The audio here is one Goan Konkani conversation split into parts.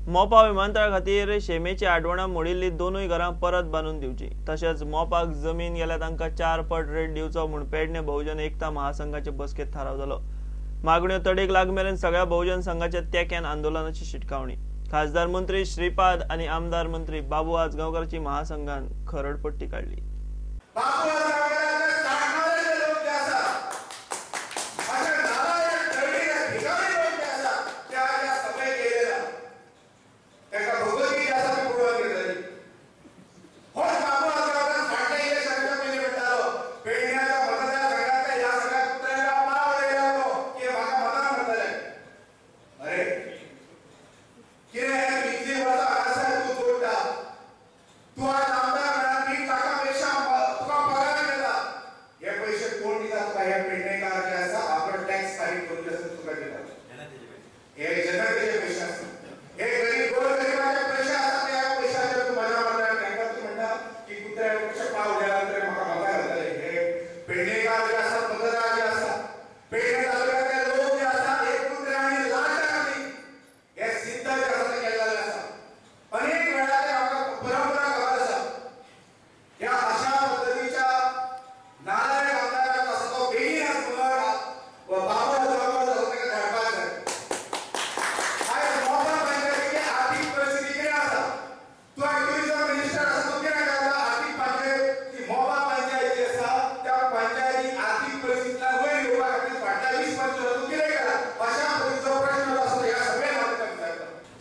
मोपा विमानतळा खातीर शेमेची आडवणां मोडिल्ली दोनूय घरां परत बांदून दिवची, तशेंच मोपाक जमीन गेल्यार तांकां 4 पट रेट दिवचो म्हूण पेडणे बहुजन एकता महासंघाचे बसकेंत थाराव जालो। मागण्यो तडीक लाग मेरेन सगळ्या बहुजन संघाच्या तेक्यान आंदोलनाची शिटकावणी। खासदार मंत्री श्रीपाद आनी आमदार मंत्री बाबू आजगांवकराची महासंघान खरडपट्टी काडली।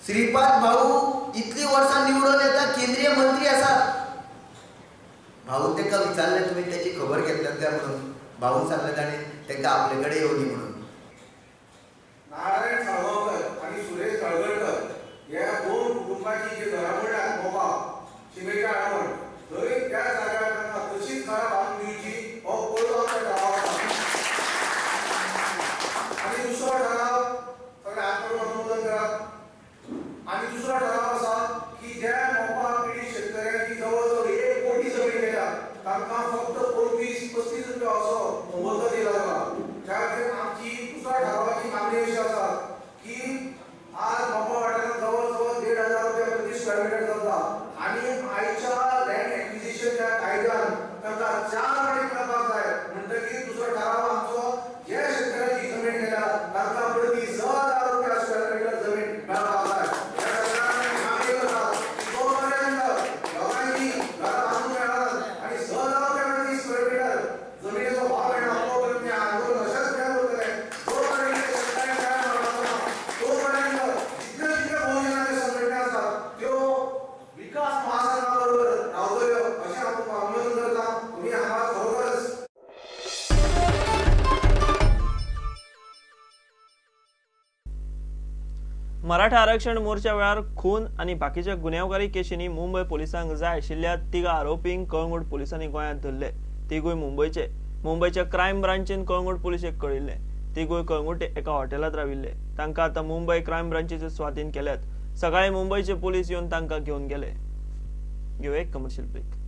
श्रीपाद भाऊ इतली वर्सां निवडून येता, केंद्रीय मंत्री आसा। भाऊन ताका विचारलें तुमी त्याची खबर घेतल्यात काय म्हणून, भाऊन सांगलें ताणें तांकां आपले कडेन येवनी म्हणून। नारायण साळगांवकर आनी सुरेश तळगडकर ह्या दोन कुटुंबाची जी घरां पडल्यात मोपा शिमेच्या आडवण थंय त्या जाग्यार तांकां तशीच घरां बांदून दिवची हो पयलो आमचो ठराव आसा। आनी दुसरो ठराव सगळे हात अनुमोदन करात। आनी दुसरो ठराव आसा की ज्या मोपा पिडीत शेतकऱ्यांची जवळ जवळ 1 कोटी जमीन गेल्या तांकां फक्त 25-35 रुपया असो मोबदलो दिला जाता। त्या खातीर आमची दुसऱ्या ठरावाची मागणी अशी आसा की आज मोपा वाठारांत जवळ जवळ 1500 रुपया प्रति स्क्वेअर मिटर चलता आनी आयच्या लँड एक्विजिशनच्या कायद्यान तांकां 4 पटी मेळपाक जाय। म्हणटकीर दुसरो ठराव आमचो ज्या शेतकऱ्यांची जमीन गेल्या तांकां प्रति 6000 रुपया स्क्वेअर मिटर जमीन मेळपाक जाय। मराठा आरक्षण मोर्चा वेळार खून आनी बाकीच्या गुन्यांवकारी केशींनी मुंबय पोलिसांक जाय आशिल्ल्या 3 आरोपींक कळंगूट पोलिसांनी गोंयांत धरले। तिगूय मुंबयचे। मुंबयच्या क्रायम ब्रांचीन कळंगूट पुलिशेक कळिल्ले। तिगूय कळंगूट एका हॉटेलांत राविल्ले। तांकां आतां मुंबय क्रायम ब्रांचीचे स्वाधीन केल्यात। सकाळी मुंबयचे पोलीस येवन तांकां घेवन गेले। घेवया एक कमर्शियल ब्रेक।